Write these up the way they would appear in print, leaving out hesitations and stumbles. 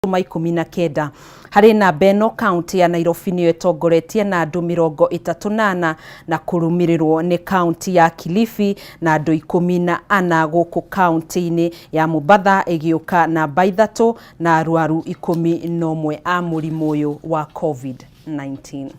Ma 19. Harĩ namba ĩno, kaunti ya Nairobi nĩyo ĩtongoretie na andũ 34, na kũrũmĩrĩrwo nĩ kaunti ya Kilifi na andũ 14, gũkũ kaunti-inĩ ya Mombatha ĩgĩũka namba 3 na arwaru 11 a mũrimũ ũyũ wa COVID-19.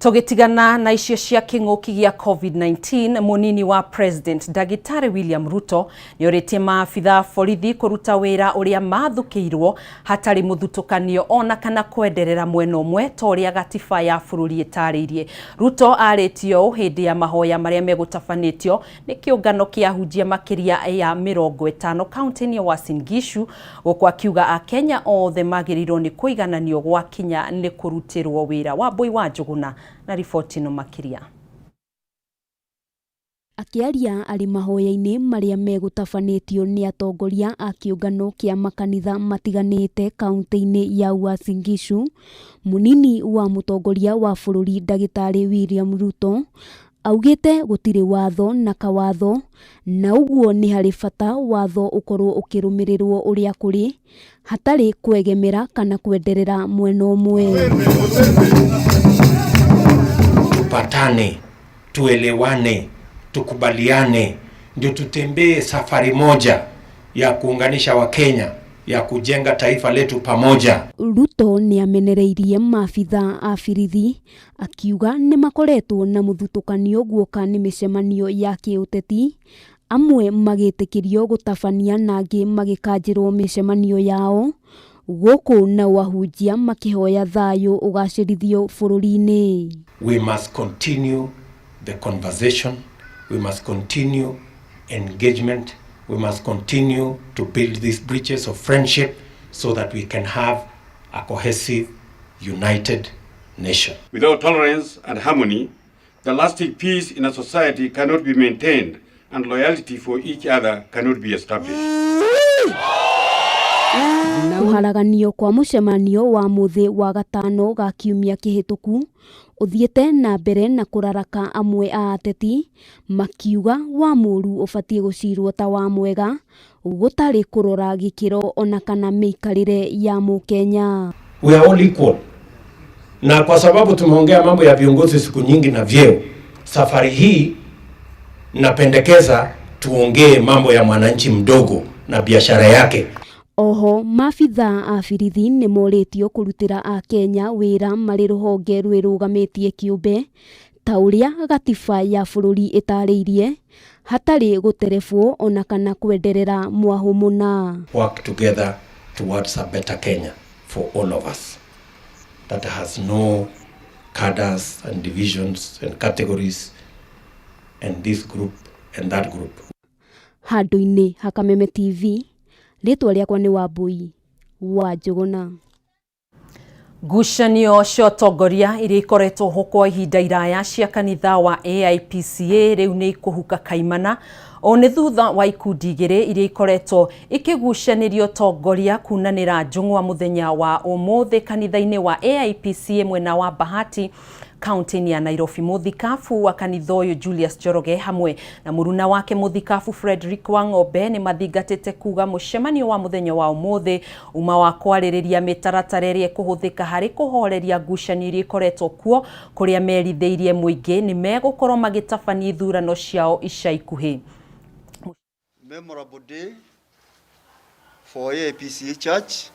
Tũgĩtigana na icio cia kĩng'ũki gĩa COVID-19, mũnini wa President Ndagĩtarĩ William Ruto nĩorĩtie maabitha a borithi kũruta wĩra ũrĩa mathukĩirwo hatarĩ mũthutũkanio ona kana kwenderera mwena ũmwe ta ũrĩa gatiba ya bũrũri ĩtarĩirie. Ruto arĩtie ũũ hĩndĩ ya mahoya marĩa megũtabanĩtio nĩ kĩũngano kĩa ahunjia makĩria ya 50 kaunti-inĩ ya Uasin Gishu, gũkũ akiuga Akenya othe magĩrĩirwo nĩ kũigananio gwakinya nĩ kũrutĩrwo wĩra. Wambui wa Njũgũna na riboti ĩno makĩria. Akĩaria arĩ mahoya-inĩ marĩa megũtabanĩtio nĩ atongoria a kĩũngano kĩa makanitha matiganĩte kaunti-inĩ ya Uasin Gishu, mũnini wa mũtongoria wa bũrũri Ndagĩtarĩ William Ruto augĩte gũtirĩ watho na kawatho, na ũguo nĩ harĩ bata watho ũkorwo ũkĩrũmĩrĩrwo ũrĩa kũrĩ hatarĩ kwegemera kana kwenderera mwena ũmwe. Tupatane, tuelewane, tukubaliane, ndio tutembee safari moja ya kuunganisha Wakenya, ya kujenga taifa letu pamoja. Ruto nĩ amenereirie maabitha a borithi akiuga nĩ makoretwo na mũthutũkanio guoka nĩ mĩcemanio ya kĩũteti, amwe magĩtĩkĩrio gũtabania na angĩ magĩkanjĩrwo mĩcemanio yao, gũkũ nao ahunjia makĩhoya thayũ ũgacĩrithio bũrũri-inĩ. We must continue the conversation, we must continue engagement, we must continue to build these bridges of friendship so that we can have a cohesive, united nation. Without tolerance and harmony, the lasting peace in a society cannot be maintained and loyalty for each other cannot be established. Kũharaganio kwa mũcemanio wa mũthĩ wa gatano ga kiumia kĩhĩtũku ũthiĩte na mbere na kũraraka amwe a ateti makiuga wa mũũru ũbatiĩ gũcirwo ta wa mwega gũtarĩ kũrora gĩkĩro ona kana mĩikarĩre ya mũkenya. We are all equal. Na kwa sababu tumeongea mambo ya viongozi siku nyingi na vyeo, safari hii napendekeza tuongee mambo ya mwananchi mdogo na biashara yake. Oho maabitha a borithi nĩ morĩtio kũrutĩra akenya wĩra marĩ rũhonge rwĩrũgamĩtie kĩũmbe ta ũrĩa gatiba ya bũrũri ĩtarĩirie hatarĩ gũterebwo ona kana kwenderera mwahũ mũna. Work together towards a better Kenya for all of us that has no cadres and divisions and categories and this group and that group. Handũ-inĩ ha Kameme TV, rĩtwa rĩakwa nĩ Wambui wa Njũgũna. Ngucanio cia ũtongoria iria ikoretwo ho kwa ihinda iraya cia kanitha wa AIPCA rĩu nĩ ikũhuka kaimana. Ũũ nĩ thutha wa ikundi igĩrĩ iria ikoretwo ikĩgucanĩria ũtongoria kunanĩra njũng'wa mũthenya wa ũmũthĩ kanitha-inĩ wa AIPCA mwena wa Bahati, kaunti-inĩ ya Nairobi. Mũthikabu wa kanitha ũyũ Julius Njoroge hamwe na mũruna wake mũthikabu Frederick Wang'ombe nĩ mathingatĩte kuga mũcemanio wa mũthenya wa ũmũthĩ uma wa kwarĩrĩria mĩtaratara ĩrĩa ĩkũhũthĩka harĩ kũhoreria ngucanio iria ikoretwo kuo, kũrĩa merithĩirie mũingĩ nĩ megũkorwo magĩtabania ithurano ciao ica ikuhĩ. Memorable day for AIPCA Church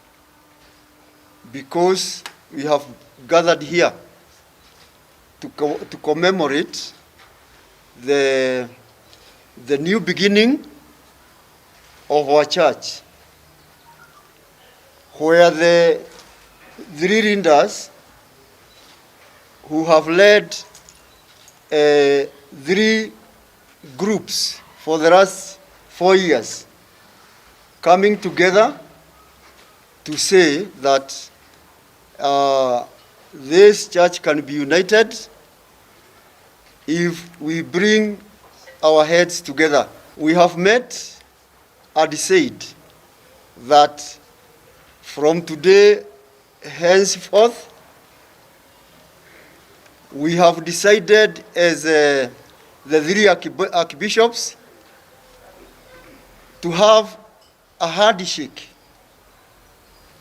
because we have gathered here to commemorate the new beginning of our church, where the three leaders who have led three groups for the last 4 years coming together to say that this church can be united if we bring our heads together. We have met and said that from today henceforth, we have decided as the three archbishops to have a handshake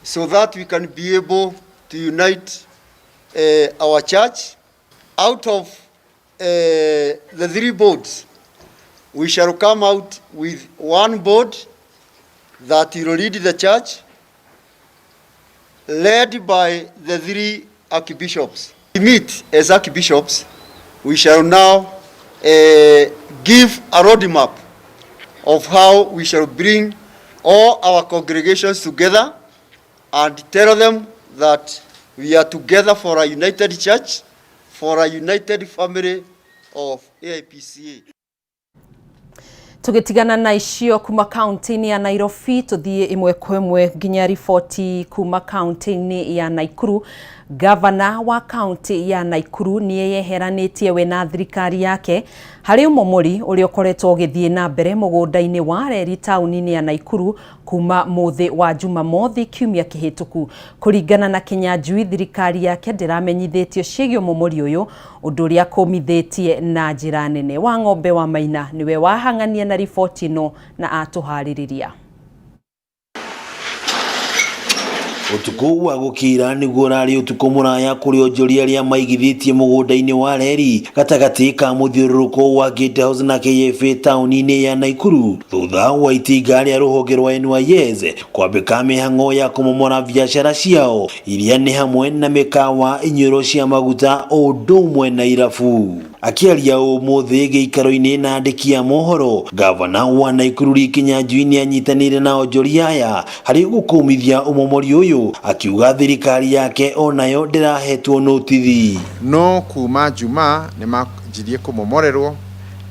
so that we can be able to unite our church. Out of the three boards, we shall come out with one board that will lead the church, led by the three archbishops. We meet as archbishops, we shall now give a roadmap of how we shall bring all our congregations together and tell them that we are together for a united church, for a united family of AIPCA. Tugitigana na icio kuma kaunti-inĩ ya Nairobi, tuthie imwe kwa imwe nginya riboti kuma kaunti-inĩ ya Nakuru. Gavana wa kaunti ya Nakuru nĩeyeheranĩtie we na thirikari yake harĩ ũmomori ũrĩa ũkoretwo ũgĩthiĩ na mbere mũgũnda-inĩ wa reri taũni-inĩ ya Nakuru kuma mũthĩ wa Jumamothi kiumia kĩhĩtũku. Kũringana na Kinyanjui, thirikari yake ndĩramenyithĩtio ciĩgiĩ ũmomori ũyũ, ũndũ ũrĩa kũmithĩtie na njĩra nene. Wa ng'ombe wa Maina nĩwe wahang'ania na riboti ĩno na atũharĩrĩria. Utuku wa gukira niguo urari utuku muraya kuri onjoria aria maigithitie mugunda-ini wa reri gatagati ka muthiururuko wa Gate House na KFA tauni-ini ya Nakuru, thutha wa itinga ria ruhonge rwa NYS kwambika mihang'o ya kumomora biashara ciao iria ni hamwe na mikawa, inyuĩro cia maguta undu umwe na irabu. Akiaria umuthi giikaro-ini na andiki a mohoro, gavana wa Nakuru Lee Kinyanjui nianyitanire na onjoria aya hari gukumithia umomori uyu, akiuga thirikari yake onayo ndirahetwo notithi. No kuma Juma ni manjirie kumomorerwo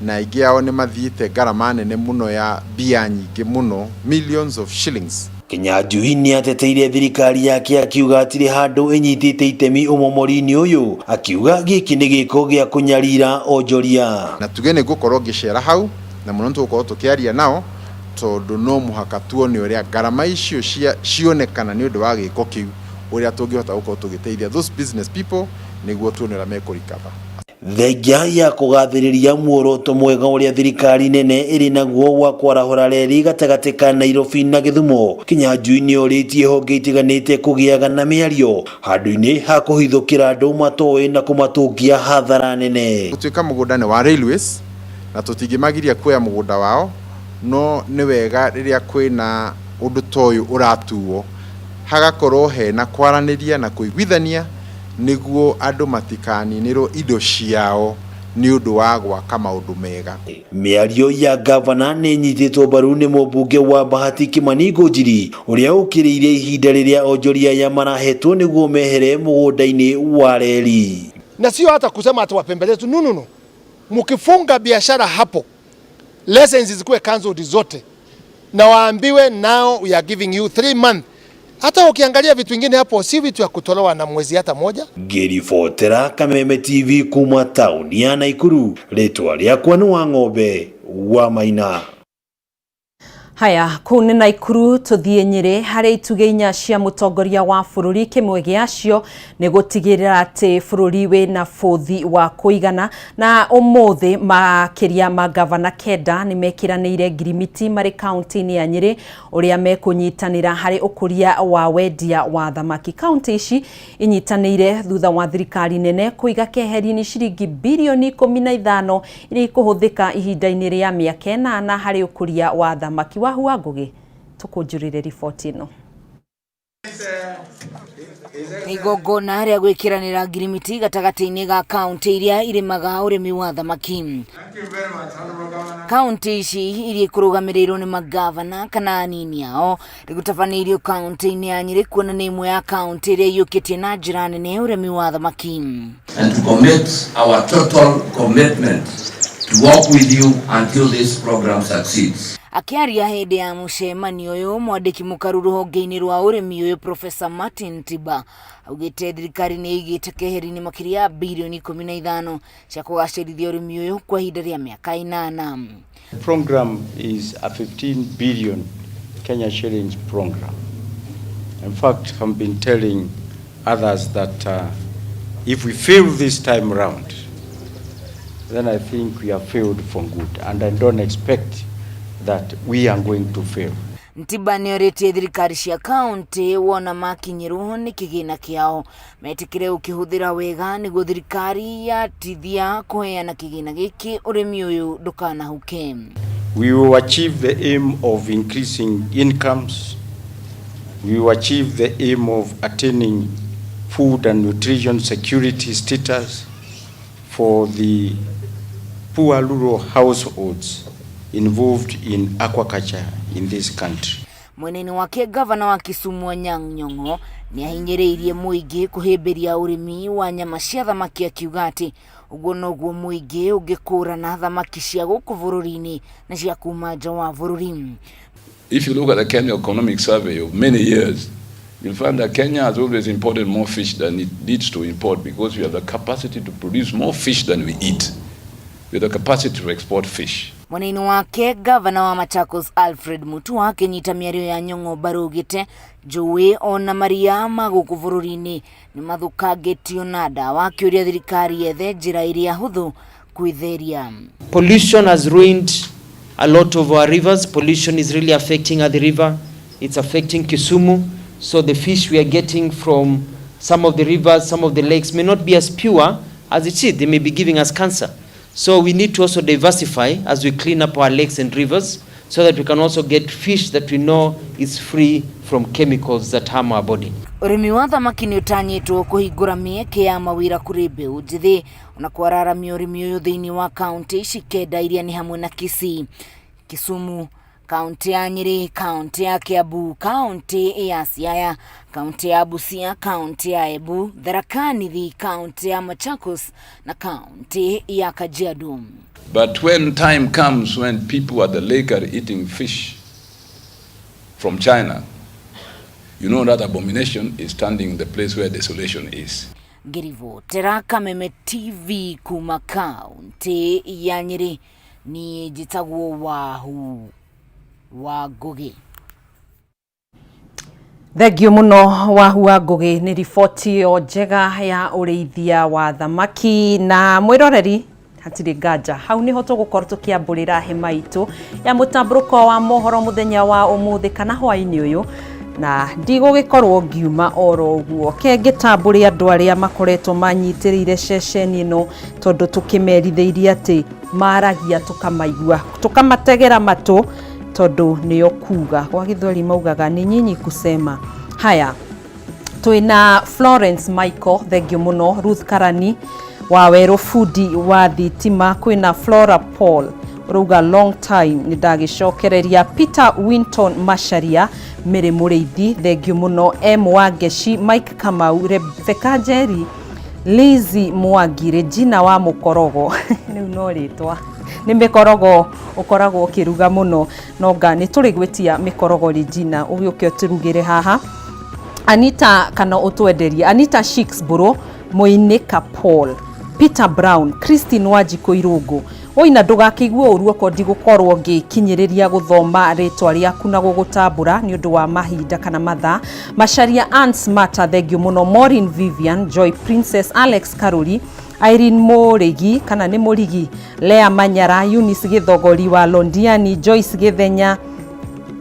na aingĩ ao nĩ mathiĩte ngarama nene mũno ya mbia nyingĩ mũno, millions of shillings. Kinyanjui nĩateteire thirikari yake akiuga hatirĩ handũ ĩnyitĩte itemi ũmomori-inĩ ũyũ, akiuga gĩkĩ nĩ gĩko gĩa kũnyarira onjoria. Na tuge nĩ ngũkorwo ngĩcera hau na mũno tũgũkorwo tũkĩaria nao, tondũ no mũhaka tuone ũrĩa ngarama icio cionekana nĩ ũndũ wa gĩko kĩu, ũrĩa tũngĩhota gũkorwo tũgĩteithia those business people nĩguo tuone ũrĩa mekũrikaba. Thengia ya kũgathĩrĩria muoroto mwega ũrĩa thirikari nene ĩrĩ naguo wa kwarahũra reri gatagatĩ ka Nairobi na Gĩthumo, Kinyanjui nĩorĩtie honge itiganĩte kũgĩaga na mĩario handũ-inĩ ha kũhithũkĩra andũ matoĩ na kũmatũngia hathara nene. Gũtuĩka mũgũnda nĩ wa railways na tũtingĩmagiria kuoya mũgũnda wao, no nĩ wega rĩrĩa kwĩna ũndũ ta ũyũ ũratuo hagakorwo hena kwaranĩria na kũiguithania nĩguo andũ matikaninĩrwo indo ciao nĩ ũndũ wa gwaka maũndũ mega. Mĩario ya gavana nĩ ĩnyitĩtwo mbaru nĩ mũmbunge wa Bahati Kimani Ngũnjiri ũrĩa ũkĩrĩire ihinda rĩrĩa onjoria aya marahetwo nĩguo mehere mũgũnda-inĩ wa reri. Na sio hata kusema ati wapembeleze, no, no, no. Mkifunga biashara hapo, licenses zikuwe cancelled zote na waambiwe now we are giving you 3 months. Hata ukiangalia vitu vingine hapo si vitu ya kutolewa na mwezi hata moja. Ngĩribotera Kameme TV kuma tauni ya Nakuru, rĩtwa rĩakwa nĩ wa ng'ombe wa Maina. Haya, kũu nĩ Nakuru tũthiĩ Nyĩrĩ harĩ itugĩ inya cia mũtongoria wa bũrũri, kĩmwe gĩacio nĩ gũtigĩrĩra atĩ bũrũri wĩna bũthi wa kũigana, na ũmũthĩ makĩria ma gavana 9 nĩ mekĩranĩire ngirimiti marĩ kaunti-inĩ ya Nyĩrĩ ũrĩa mekũnyitanĩra harĩ ũkũria wa wendia wa thamaki. Kaunti ici inyitanĩire thutha wa thirikari nene kũiga keheri-inĩ ciringi birioni 15 iria ikũhũthĩka ihinda-inĩ rĩa mĩaka 8 harĩ ũkũria wa thamaki. Wahu wa Ngugi tukunjurire riboti ĩno. Igongona rĩa gwĩkĩranĩra ngirimiti gatagatĩ-inĩ ga kaunti iria irĩmaga ũrĩmi wa thamaki. Kaunti ici iria ikũrũgamĩrĩirwo nĩ magavana kana anini ao rĩgũtabanĩirio kaunti-inĩ ya Nyĩrĩ kuona nĩ ĩmwe ya kaunti iria iyũkĩtie na njĩra nene ũrĩmi wa thamaki. And to commit our total commitment to work with you until this program succeeds. Akiaria hĩndĩ ya mũcemanio ũyũ, mwandĩki mũkaru rũhonge-inĩ rwa ũrĩmi ũyũ Professor Martin Tiba augĩte thirikari nĩ ĩigĩte keheri-inĩ makĩria ya birioni 15 cia kũgacĩrithia ũrĩmi ũyũ kwa ihinda rĩa mĩaka 8. The program is a 15 billion Kenya shillings program. In fact, I've been telling others that if we fail this time round, then I think we have failed for good, and I don't expect that we are going to fail. Ntiba nĩorĩtie thirikari cia kaunti wona makinyĩrwo nĩ kĩgĩna kĩao metĩkĩre gũkĩhũthĩra wega nĩguo thirikari yatithia kũheana kĩgĩna gĩkĩ ũrĩmi ũyũ ndũkanahuke. We will achieve the aim of increasing incomes. We will achieve the aim of attaining food and nutrition security status for the poor rural households involved in aquaculture in this country. Mwena-inĩ wake gavana wa Kisumu Anyang' Nyong'o nĩ ahinyĩrĩirie mũingĩ kũhĩmbĩria ũrĩmi wa nyama cia thamaki akiuga atĩ ũguo noguo mũingĩ ũngĩkũrana thamaki cia gũkũ bũrũri-inĩ na cia kuma nja wa bũrũri. If you look at the Kenya Economic Survey of many years, you'll find that Kenya has always imported more fish than it needs to import because we have the capacity to produce more fish than we eat. We have the capacity to export fish. Mwena-inĩ wake gavana wa Machakos Alfred Mutua akĩnyita mĩario ya Nyong'o mbaru augĩte njũĩ ona maria ma gũkũ bũrũri-inĩ nĩ mathũkangĩtio na ndawa akĩũria thirikari yethe njĩra ĩrĩa hũthũ kwĩtheria. Pollution has ruined a lot of our rivers. Pollution is really affecting Athi River. It's affecting Kisumu. So the fish we are getting from some of the rivers, some of the lakes may not be as pure as it is. They may be giving us cancer. So we need to also diversify as we clean up our lakes and rivers so that we can also get fish that we know is free from chemicals that harm our body. Ũrĩmi wa thamaki nĩ ũtanyĩtwo kũhingũra mĩeke ya mawĩra kũrĩ mbeũ njĩthĩ ona kwararamia ũrĩmi ũyũ thĩinĩ wa kaunti ici kenda iria nĩ hamwe na Kisii, Kisumu, kaunti ya Nyeri, kaunti ya Kiambu, kaunti ya Siaya, kaunti ya Busia, kaunti ya Embu, Tharaka Nithi, kaunti ya Machakos na kaunti ya Kajiado. But when time comes when people at the lake are eating fish from China, you know that abomination is standing in the place where desolation is. Ngĩribotera Kameme TV kuma kaunti ya Nyeri, niĩ njĩtagwo Wahu wa Ngũgĩ. Thengio muno Wahu wa Ngugi nĩ riboti ĩyo njega ya ũrĩithia wa thamaki. Na mwĩroreri, hatirĩ nganja hau nĩho tũgũkorwo tũkĩambũrĩra hema itũ ya mũtambũrũko wa mohoro mũthenya wa ũmũthĩ kana hwaĩ-inĩ ũyũ, na ndigũgĩkorwo ngiuma oro ũguo ke ngĩtambũre andũ arĩa makoretwo manyitĩrĩire ceceni ĩno, tondũ tũkĩmerithĩirie atĩ maragia tũkamaigua tũkamategera matũ, tondũ nĩo kuga gwa Gĩthweri maugaga ni nyinyi kusema. Haya, twĩna Florence Michael, thengio mũno, Ruth Karani wa Werũ bundi wa thitima, kwĩna Flora Paul ũrauga long time nĩ ndagĩcokereria, Peter Winton Macharia Mĩrĩ Mũrĩithi, thengio mũno, M Wangeci, Mike Kamau, Rebecca Njeri, Lizzy Mwangi, Regina wa Mũkorogo rĩu no rĩtwa nĩ mĩkorogo ũkoragwo ũkĩruga mũno, nonga nĩ tũrĩ gwĩtia mĩkorogo Regina, ũgĩũke ũtũrugĩre haha. Anita kana ũtwenderie Anita Shikesborough, Moinika Paul, Peter Brown, Christine Wanjikũ Irũngũ. Oina ndũgakĩigue ũru okorwo ndigũkorwo ngĩkinyĩrĩria gũthoma rĩtwa rĩaku na gũgũtambũra nĩ ũndũ wa mahinda kana mathaa. Macharia Ann Smata, thengio mũno, Maureen Vivian, Joy Princess, Alex Karuri, Irene Mũrĩgi kana nĩ Mũrigi, Lea Manyara, Eunice Gĩthogori wa Londiani, Joyce Gĩthenya,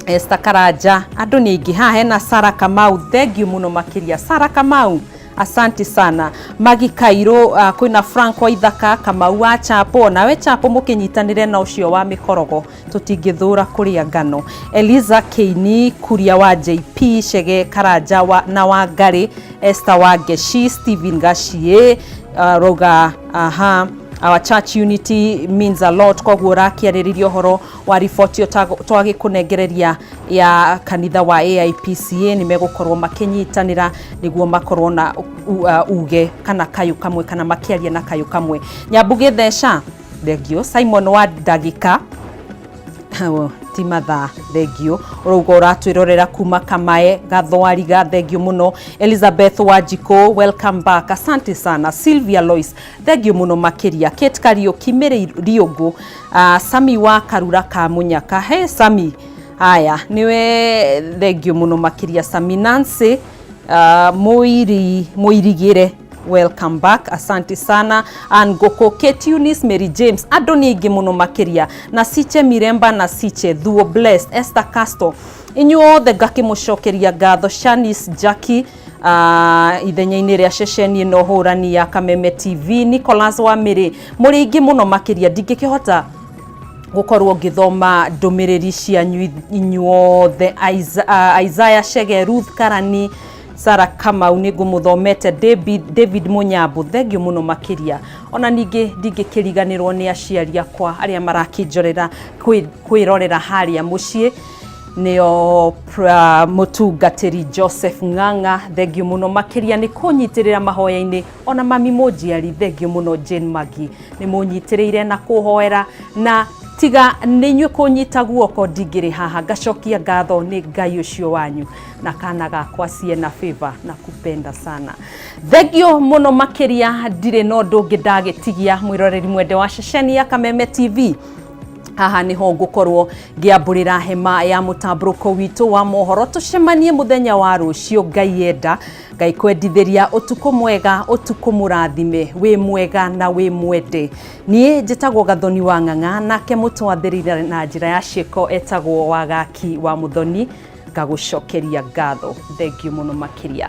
Esther Karanja, andũ nĩ aingĩ haha. Hena Sara Kamau, thengio mũno makĩria Sara Kamau, asante sana. Magi Kairũ, kwĩna Frank Waithaka, Kamau wa Chapo, nawe Chapo mũkĩnyitanĩre na ũcio wa mĩkorogo tũtingĩthũra kũrĩa ngano. Eliza Keini, Kuria wa JP, Chege Karanja wa, na Wangari, Esther Wangeci, Stephen Gachie, rauga aha, our church unity means a lot. Koguo ũrakĩarĩrĩria ũhoro wa riboti ĩyo twagĩkũnengereria ya kanitha wa AIPCA, nĩ megũkorwo makĩnyitanĩra nĩguo makorwo na uge kana kayũ kamwe kana makĩaria na kayũ kamwe. Nyambu Gĩtheca, thengio. Simon wa Ndagĩka ti mathaa, thengio, ũrauga ũratwĩrorera kuma Kamae Gathwariga, thengio mũno. Elizabeth Wanjikũ, welcome back, asante sana. Sylvia Lois, thengio mũno makĩria. Kate Kariũki, Mary Riũngũ, Sami wa Karura ka Mũnyaka, he Sami, haya niwe, thengio mũno makĩria Sami. Nancy Mũirigĩre Welcome back, asante sana. Ann Goko, Kate Eunice, Mary James, andũ nĩ aingĩ mũno makĩria, na Siche Miremba na Siche Thuo Blessed, Esther Castro, inyuothe ngakĩmũcokeria ngatho. Shanice Jackie, ithenya-inĩ rĩa ceceni ĩno hũrani ya Kameme TV, Nicholas Wamĩrĩ, mũrĩ aingĩ mũno makĩria, ndingĩkĩhota gũkorwo ngĩthoma ndũmĩrĩri cianyu inyuothe. Isaiah Chege, Ruth Karani, Sarah Kamau nĩ ngũmũthomete, David Mũnyambo, thengio mũno makĩria. Ona ningĩ ndingĩkĩriganĩrwo nĩ aciari akwa arĩa marakĩnjorera kwĩrorera harĩa mũciĩ, nĩo mũtungatĩri Joseph Ng'ang'a, thengio mũno makĩria nĩ kũnyitĩrĩra mahoya-inĩ. Ona mami mũnjiari, thengio mũno Jane Magi, nĩ mũnyitĩrĩire na kũhoera, na tiga nĩ inyuĩ kũnyita guoko ndingĩrĩ haha. Ngacokia ngatho nĩ Ngai ũcio wanyu na kana gakwa Siena Favor, na kupenda sana, thengio mũno makĩria. Ndirĩ na ũndũ ũngĩ ndagĩtigia mwĩroreri mwende wa ceceni ya Kameme TV. Haha niho ngũkorwo ngĩambũrĩra hema ya mũtambũrũko witũ wa mohoro. Tũcemanie mũthenya wa rũciũ Ngai enda. Ngai kwendithĩria ũtukũ mwega, ũtukũ mũrathime, wĩ mwega na wĩ mwende. Niĩ njĩtagwo Gathoni wa Ng'ang'a, nake mũtwathĩrĩra na njĩra ya ciĩko etagwo Wagaki wa Mũthoni. Ngagũcokeria ngatho, thengio mũno makĩria.